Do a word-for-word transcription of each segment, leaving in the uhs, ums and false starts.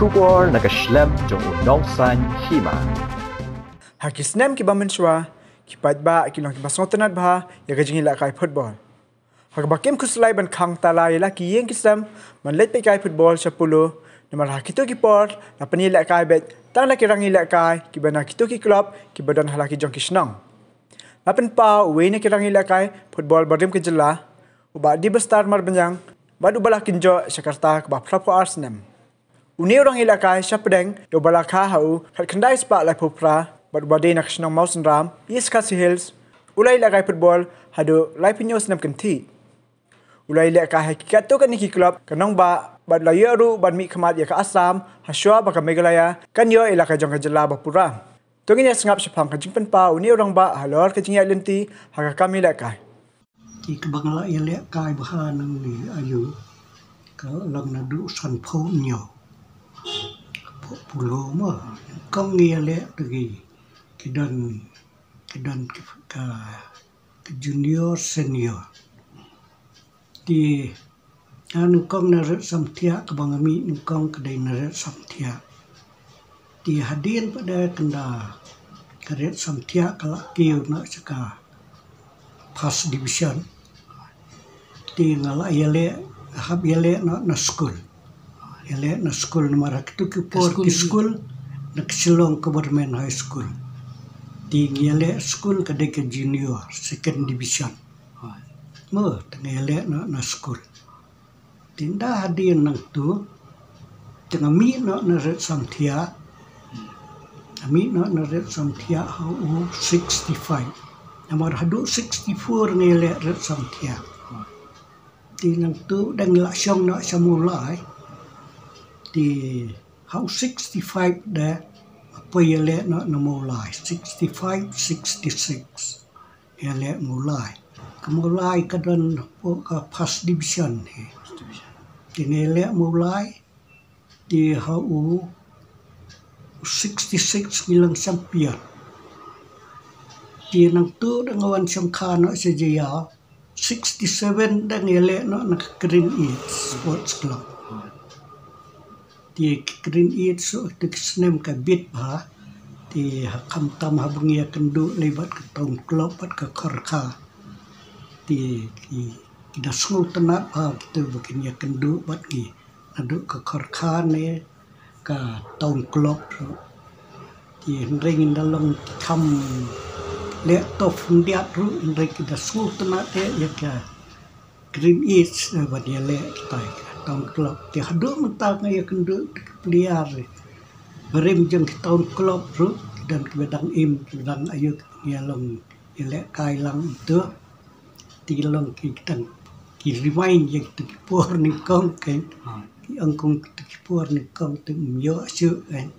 Khubor na ka shlem jong u nongsan hima. Ha ki snem kiba mynshuwa, ki paidbah ki long kiba sngewtynnat bha ïa ka jingïalehkai football. Ha kaba kim khuslai ban khang tala ïa la ki ïing ki sem ban leit peit kai football sha Polo, namar ha kito ki por la pynïalehkai beit tang da ki rangïalehkai kiba na kito ki club kiba don ha la ki jong ki shnong. La pynpaw uwei na ki rangïalehkai football barim ka jylla, u Bah Dibastar Marbaniang, bad uba la kynjoh sha ka rta kaba phra phew ar snem. Une u rangïalehkai shapdeng ïa uba la kha ha u khatkhyndai spah laiphew phra bad uba dei na ka shnong Mawsynram, East Khasi Hills, u la ïalehkai football haduh laiphew hynñiew snem kynthih. U la ïalehkai ha ki katto katne ki club ka nongbah bad la ïoh ruh ban mihkhmat ïa ka Assam ha shuwa ba ka Meghalaya kan ïoh ïa la ka jong ka jylla ba pura. To ngin ïa sngap shaphang ka jingpynpaw une u rangbah halor ka jingïaid lynti ha ka kam ïalehkai. Te kaba nga la ïalehkai bha nangne aïu, ka long naduh sanphew hynñiew. Phew Polo mo, kong ngi ïaleh te ki, ki don, ki don ki, ka, ka junior senior. Te ha nyngkong na Red Samthiah, kaba nga mih nyngkong ka dei na Red Samthiah. Te hadien pat de kynda ka Red Samthiah ka la kiew noh sha ka first division. Te nga la ïaleh, hap ïaleh noh na skul. Ïaleh na skul namar ha kito ki por ki skul na ka Shillong Government High School. Te ngi ïaleh skul ka dei ka junior, second division. Mo, te nga ïaleh noh na skul. Te ynda hadien nangto, te nga mih noh na Red Samthiah. Nga mih noh na Red Samthiah ha u sixty-five. Namar haduh sixty-four nga ïaleh Red Samthiah. Te nangto dang la shong noh sha Mawlai. Te ha u sixty-five de nga poi ïaleh noh na Mawlai, sixty-five, sixty-six. Ïaleh Mawlai. Ka Mawlai ka don hapoh ka first division hi. Te nga ïaleh Mawlai, te ha u sixty-six ngi long champion. Te nangto dang wan shong kha noh sha Jaïaw, sixty-seven dang ïaleh noh na ka Green Age Sports Club. Te ka Green Age shuh te ki snem ka bit bha. Te ha khamtam haba ngi ïakynduh lei bad ka Town Club bad ka Khorkha. Te ki, ki da sngewtynnat bha kito ba kin ïakynduh bad ngi. Naduh ka Khorkha ne ka Town Club ruh. Te hynrei ngin da long ki kham leh tough khyndiat ruh hynrei ki da sngewtynnat eh ïa ka Green Age, eh, ban ïaleh kita ïa ka Town Club. Te haduh mynta nga ïakynduh te ki player barim jong ki Town Club ruh, ki don kiba dang im, kiba dang aïu, kiba ngi ïa long ïalehkai lang ïa kito. Te ki long ki dang ki remind ïa kito ki por nyngkong kein. Ki ong kong kito ki por nyngkong te ym ïoh shuh kein.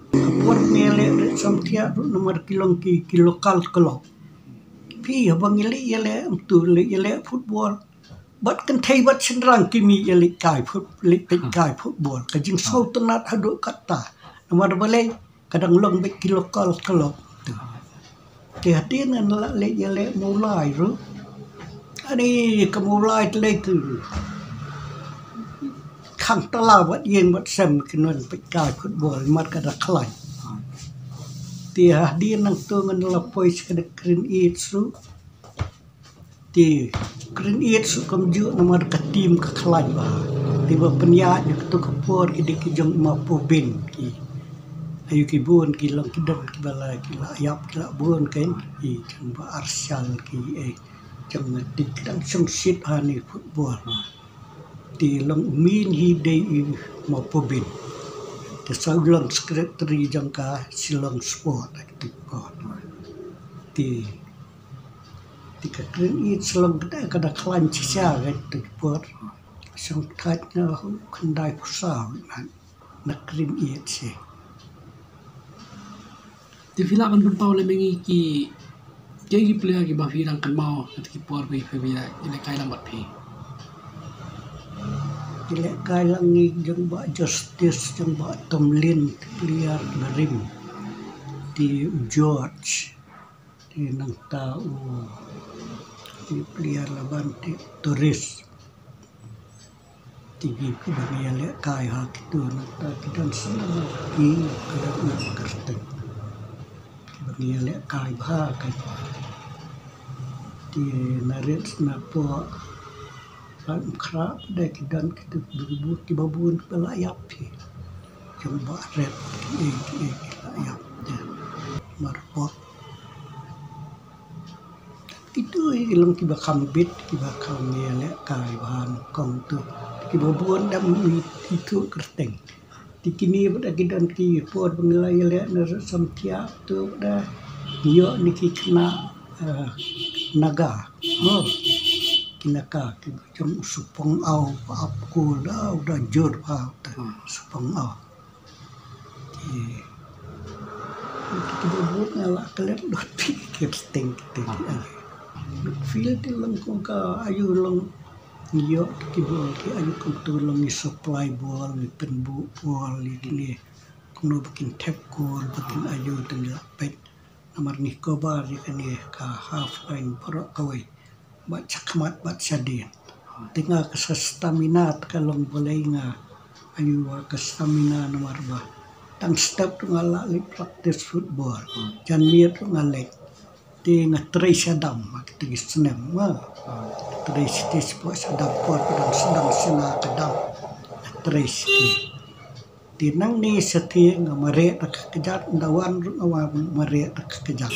Ka por ngi ïaleh Red Samthiah ruh namar ki long ki, ki local club. Phi haba ngi leit ïaleh, ym tu leit ïaleh football. Bad kynthei bad shynrang ki mih ïaleh kai foot-, leit peit kai football. Ka jingsngewtynnat haduh katta. Namar balei ka dang long beit ki local club. Te hadien ngan la leit ïaleh Mawlai ruh. Ani ka Mawlai te lei ki khang tala bad ïing bad sem ki wan peit kai football namar ka da khlaiñ. Te hadien nangto ngan la poi sha ka Green Age ruh. Te Green Age ruh kumjuh namar ka team ka khlaiñ bha. Te ba pynïaid na kato ka por ki dei ki jong Mawpobin ki. Aïu ki bun ki long ki don kiba la ki la ïap ki la bun kein ki jong Bah Arshal ki, eh, jong nga te ki dang shong shit ha ne football. Te long u main hi dei i Mawpobin. Te sa u long secretary jong ka Shillong Sport ha kito ki por. Te Te ka Green Age Shillong ka da, ka da khlaiñ shisha ha kito ki por. Shong thait na u khyndai phew saw na, na Green Age hi. Te phi lah ban pynpaw lem ïa ngi ki, kiei ki player kiba phi dang kynmaw ha kito ki por ba phi, phi ïalehkai lang bad phi. Ïalehkai lang ngi jong Bah Justice, jong Bah Tomlin, ki player barim. Te u George. Te nangta u, te player laban te Tourist. Te kiba ngi ïalehkai ha kito nangta ki don snem ki klet na kyrteng. Kiba ngi ïalehkai bha ka Te na rit na poh Laitumkhrah pat de ki don kito kiba bun, kiba bun kiba la ïap hi. Jong Bah Ret ki ei ki ei ki la ïap te. Marpoh. Kito hi long kiba kham bit, kiba kham ïalehkai bha nyngkong tu. Kiba bun dang ithuh kyrteng. Te kine pat de ki don ki por ba ngi la ïaleh na Samthiah tu pat de ïoh ne ki khynnah, eh, Naga. Mo. Ki Naga ki jong u Supong Aw, ba ap kul da, u da jur bha u da Supong Aw. Te kiba bun nga la klet lut phi ki kyrteng kito ki ai. Lut phi te long kong ka ayu long Ngi ïoh ki ball ki ayu kumtu long ngi supply ball, ngi pynbuh ball ïa kine. Kumno ba kin thep goal, ba kin ayu te ngi la peit. Namar ngi cover ïa kane ka half line baroh kawei. Bad shakhmat bad shadien. Te nga ka sa stamina te ka long balei nga ayu ha ka stamina namar ba tang step tu nga la leit practice football. Janmiet tu nga leit. Te nga trei shadam ha kito ki snem nga. Trei shatei shapoh shadam por ka dang sdang shna ka dam. Nga trei shatei. Te nangne shatei nga mareh da ka kjat, ynda wan ruh nga wan mareh da ka kjat.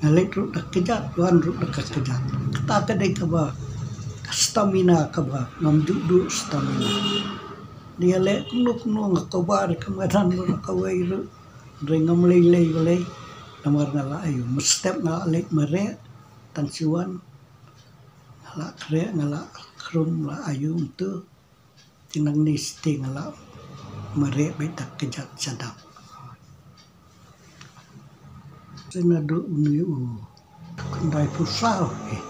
Nga leit ruh da ka kjat, wan ruh da ka kjat. Kata ka dei kaba ka stamina kaba ngam duh duh stamina. Te ïaleh kumno kumno nga cover ka madan ruh kawei ruh. Hynrei ngam lei lei balei namar nga la ayu. Mynstep nga la leit mareh, tang shu wan nga la khreh, nga la khrum, la ayu kumtu. Te nangne shatei nga la mareh beit da ka kjat shadam. Te naduh une u khyndai phew saw, eh.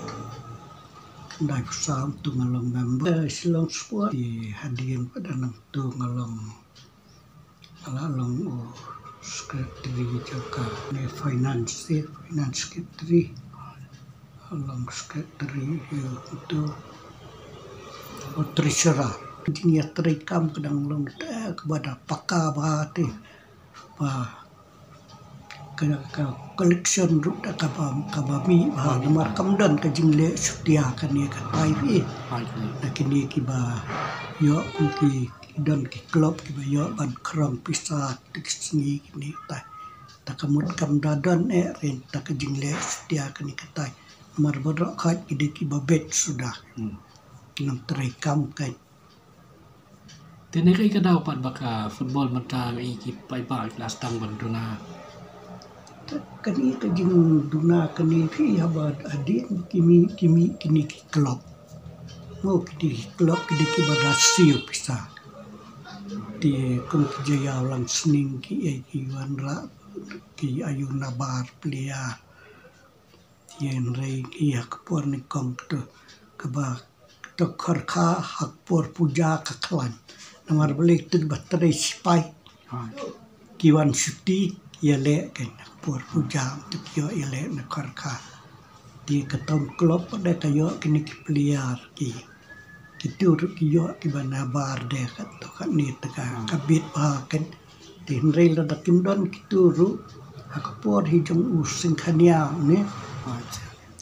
Khyndai phew saw tu nga long member Shillong Sport. Te hadien pat da nangtu nga long Nga la long u secretary jong ka ne finance, eh, finance secretary. Nga long secretary ïa uto u treasurer. Jingïatrei kam ka dang long te kaba da paka bha te. Ba ka, ka collection ruh da kaba, kaba mih bha namar kam don ka jingleh shutia kane ka type, eh. Na kine kiba ïoh kum ki Ki don ki club kiba ïoh ban khrong pisa te ki sngi kine tai. Ta ka mut kam da don eh rin ta ka jingleh shutia kane katai. Namar baroh khoit ki dei kiba beit suda. Hmm. Ki nongtrei kam kan. Te ne kaei ka daw pat ba ka football mynta i ki paidbah ki la sdang ban duna? Kane ka jingduna kane phi haba hadien ki mih, ki mih kine ki club. Mo kine ki club kine kiba da siew pisa. Te kum ki Jaiaw Langsning ki ei ki wanrah ki ayu nabar player. Te hynrei ki ha ka por nyngkong kata kaba To Khorkha ha ka por puja ka khlaiñ. Namar balei? Te ba trei sipai. Ki wan shuti ïaleh kein ha ka por puja, te ki ïoh ïaleh na Khorkha. Te ka town club pat de ka ïoh kine ki player ki. Kito ruh ki ïoh kiba nabar de, kato kane te ka, ka bit bha kein. Te hynrei lada kim don kito ruh ha ka por hi jong u Singkhania ne.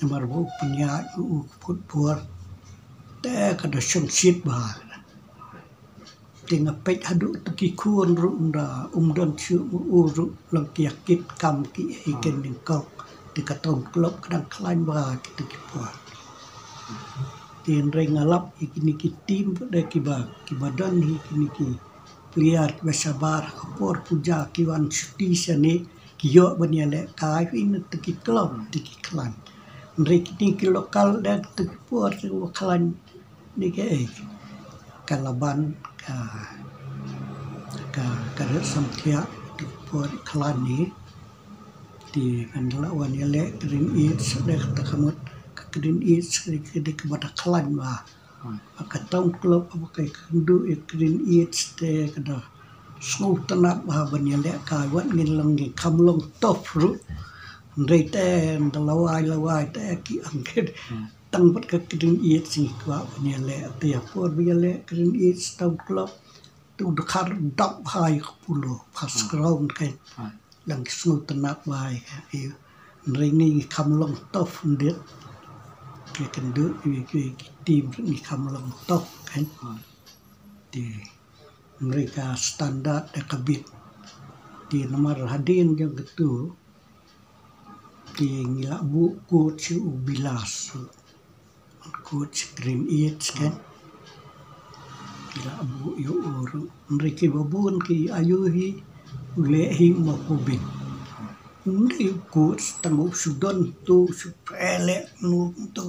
Namar ba u pynïaid u ka football. Te ka da shongshit bha. Te nga peit haduh te ki khun ruh ynda um don shuh u ruh lang ki ïa kit kam ki ei kein nyngkong. Te ka town club ka dang khlaiñ bha kito ki por. Te hynrei nga lap ïa kine ki team pat de kiba, kiba don hi kine ki player kiba shabar ha ka por puja ki wan shuti shane ki ïoh ban ïalehkai phi na te ki club te ki khlaiñ. Hynrei kine ki local de te ki por te kiba khlaiñ ne kaei, ka Laban, ka, ka, ka Red Samthiah te ki por khlaiñ ne. Te ngan la wan ïaleh Green Age de kata ka mut ka Green Age ka dei kaba da khlaiñ bha. Ba ka town club ba ka kynduh ïa Green Age te ka da sngewtynnat bha ban ïalehkai wat ngin long ngi kham long top ruh. Hynrei te ynda lawei lawei te ki angkit. Tang bad ka kren ïeit sngi kwah ban ïaleh te ïa por ba ïaleh kren ïeit Town Club. Tu dkhar dap hai ka pulo pas ground kan. Lang ki sngewtynnat bai ka. Ngi ngi kham long tough ndit. Ki kan du ki ki team ngi kham long tough kan. Te America standard da ka bit. Te namar hadien jong ka tu. Te ngi la buh coach u Bilas. Coach kren ïeit kan. Ngi la buh ïa u ruh. Nri ki babun ki ayu hi. U leh hi ma pu bin. Nri coach tang u shu don tu shu pele nu tu.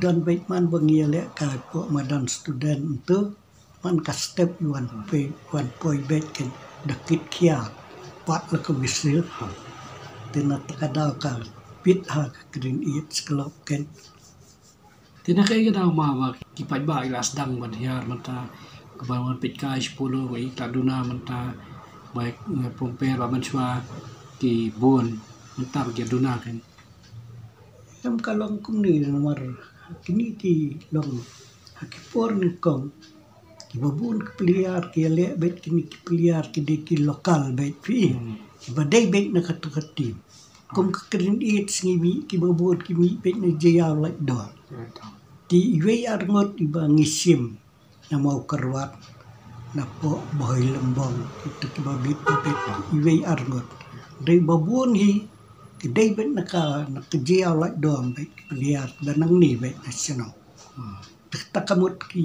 Don beit man ba ngi leh ka ko madan student tu. Man ka step wan poi wan poi beit ken da kit khia pat la ka misil. Te na ta ka daw ka bit ha ka kren ïeit sklop ken. Te na ka ïa ka daw ma ba ki paidbah i la sdang ban hiar mynta ka ban wan peit kai shi polo ba i ta duna mynta ba i pumper ba ban shwa ki bun mynta ba ki duna ken. Em ka long kumne namar kine ki long ha ki por nyngkong ki babun ki player ki leh beit kine ki player ki dei ki local beit phi. Ki ba dei beit na katu ka team. Kum ka kren ïeit sngi mih ki babun ki mih beit na Jaiaw Laitdom. Te iwei arngut i ba ngi shim na Mawkyrwat na poh Bhoi Lymbong. Itu ki ba bit ba bit iwei arngut. Dei babun hi ki dei beit na ka na ka Jaiaw Laitdom beit ki player ba nangne beit na shnong. Te ta ka mut ki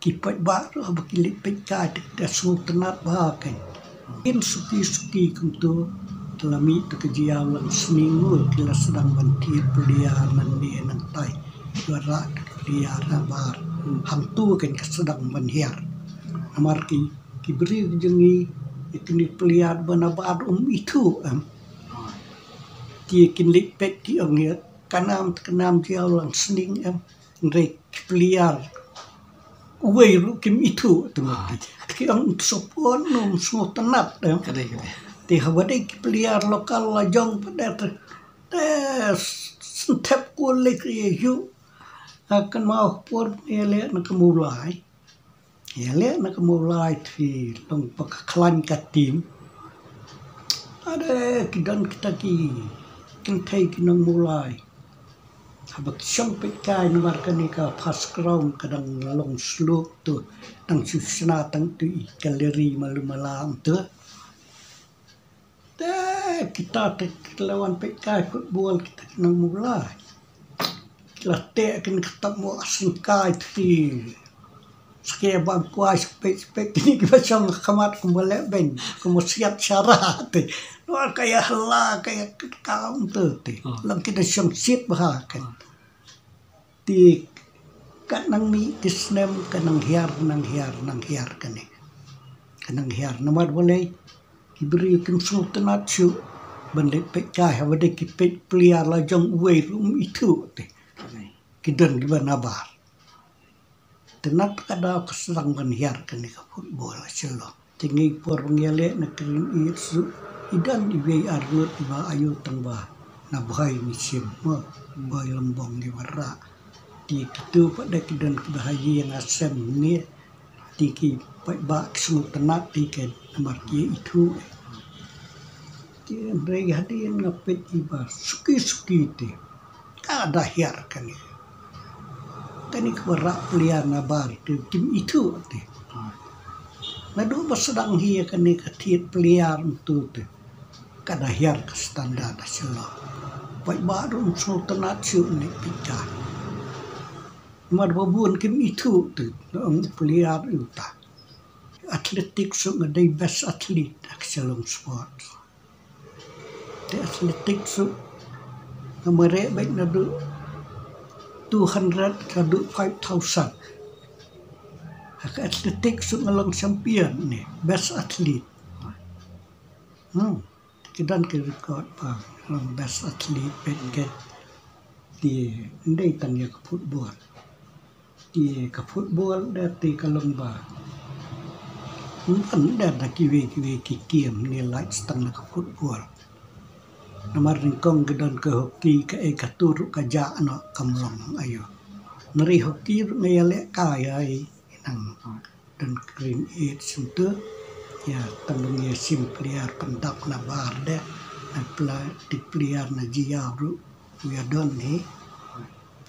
ki paidbah ruh haba ki leit peit kai te ki da sngewtynnat bha kan. Kin suki suki kumtu te la mih te ka Jaiaw Langsning ruh ki la sdang ban thied player nangne nangtai. Ki wanrah te ka player nabar hangtu kan ka sdang ban hiar. Namar ki ki briew ki jong ngi ïa kine player ba nabar um ithuh em. Te kin leit peit ki ong ïa ka nam te ka nam Jaiaw Langsning em. Nrei ki player uwei ruh kim ithuh te ma ki ong support num sngewtynnat em. Ka dei ka dei. Te haba dei ki player local la jong pat de te synthep ko lek ïa yu. Kan mau por ïa leh na ka Mawlai. Ïa leh na ka Mawlai te long ba ka khlaiñ ka team. Ade ki don kita ki kynthei ki nong Mawlai. Haba ki shong peit kai namar kane ka first ground ka dang long slope tu dang shu shna tang tu i gallery malu mala tu. Te kita te ki la wan peit kai football kita ki nong Mawlai. Ki la teh kin ka tap mo asing kai tu. Sake bang kwai spek spek kini ki ba shong khmat kumba leh ben kumba siat shara te. Lo ka ïa hala ka ïa kam tu te. Lang kita shong siat bha kan. Te ka nang mih ki snem ka nang hiar nang hiar nang hiar kane. Ka nang hiar namar balei ki briew kim sngewtynnat shuh ban leit peit kai haba dei ki peit player la jong uwei ruh um ithuh te. Ki don ki ba nabar. Te na ta ka daw ka sdang ban hiar kane ka football ha Shillong. Te ngi por ba ngi ïa leh na kren ïeit shuh i don iwei arngut i ba ayu tang ba na Bhoi ngi shim mo Bhoi Lymbong ngi wanrah. Te kitu pat de ki don ki ba ha ïing ha sem ne te ki paidbah ki sngewtynnat te ki namar ki ithuh. Te hynrei hadien nga peit i ba suki suki te ka da hiar kane. Kane ka ba rah player nabar te kim ithuh te. Naduh ba sdang hi ïa kane ka thied player myntu te ka da hiar ka standard ha Shillong. Paidbah ruh um sngewtynnat shuh ne peit kai. Namar ba bun kim ithuh te na ong player uta. Athletics ruh nga dei best athlete ha ka Shillong Sports. Te athletics ruh nga mareh beit naduh two hundred haduh five thousand. Ha ka athletics ruh nga long champion ne best athlete. Hmm. Ki don ki record ba long best athlete beit ke. Te ndei tang ïa ka football. Te ka football de te ka long ba. Ym don de da kiwei kiwei ki game ne lait tang na ka football. Namar nyngkong ka don ka hoki, ka ei ka tur ka jah noh kam long aïu. Nari hoki ruh nga ïaleh kai ai nang don Green Age sum tu. Ïa tang ban ïa shim player pyndap na bar de, na pla ti player na jia ruh ïa don hi.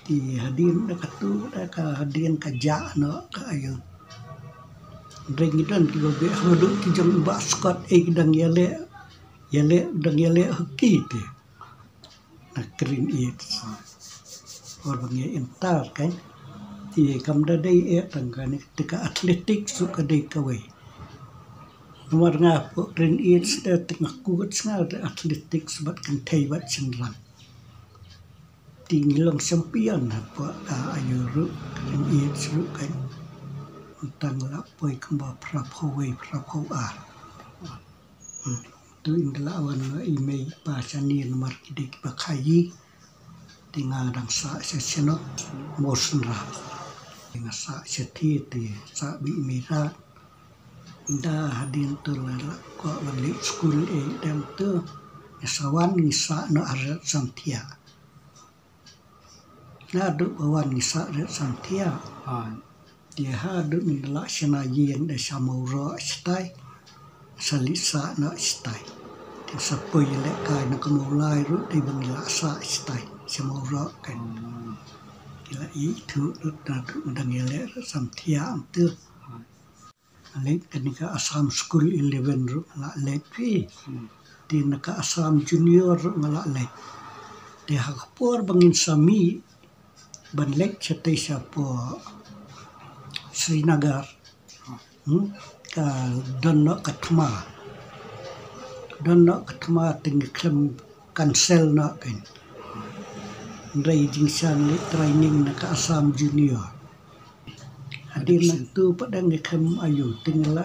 Ti hadien da ka tu da ka hadien ka jah noh ka aïu. Ring don ki ba beh haduh ki jong ba Scott ei ki dang ïaleh, ïaleh dang ïaleh hoki te. Na Green Age. Or ba ngi enter kan. Ti kam da dei eh tang kane te ka athletics ruh ka dei kawei. Namar nga hapoh Green Age te te nga kut sngew te athletics bad kynthei bad shynrang. Ti ngi long champion hapoh ka aïu ruh Green Age ruh kan. Tang la poi kumba phra phew wei phra phew ar. Hmm. Tu in da la wan noh i mei pa shane namar ki dei kiba khaii. Te nga dang sah sha shnong Mawshynrang. Te nga sah sha thied te sah bad i mei Rat. Da hadien tu la la kwah wan leit skul ei dem tu. Nga sa wan ngi sah noh ha Rat Samthiah. Naduh ba wan ngi sah Rat Samthiah. Te haduh ngi la shna ïing da sha Mawroh shatai. Sa leit sah noh shatai. Te sa poi ïaleh kai na ka Mawlai ruh dei ba ngi la sah shatai sha Mawroh kan. Ki la ïathuh ruh naduh dang ïaleh Rat Samthiah tu. Leit kane ka Assam School eleven ruh nga la leit phi. Te na ka Assam Junior ruh nga la leit. Te ha ka por ba ngin sa mih ban leit shatei shapoh Srinagar. Hmm? Ka don noh ka thma. Don noh ka thma te ngi khlem cancel noh kan. Hynrei jingshisha leit training na ka Assam Junior. Hadien nangtu pat dang ngi khlem aïu te ngi la,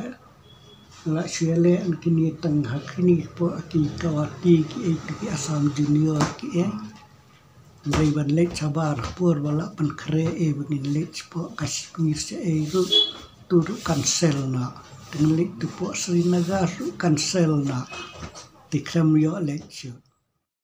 la shu ïaleh na kine tang ha kine kipoh ki kawati ki ei ki Assam Junior ki ei. Hynrei ban leit shabar ha por ba la pynkhreh ei ba ngin leit shapoh Kashmir shaei ruh tu ruh cancel noh. Te ngin leit tu poh Srinagar ruh cancel noh. Te khlem ïoh leit shuh.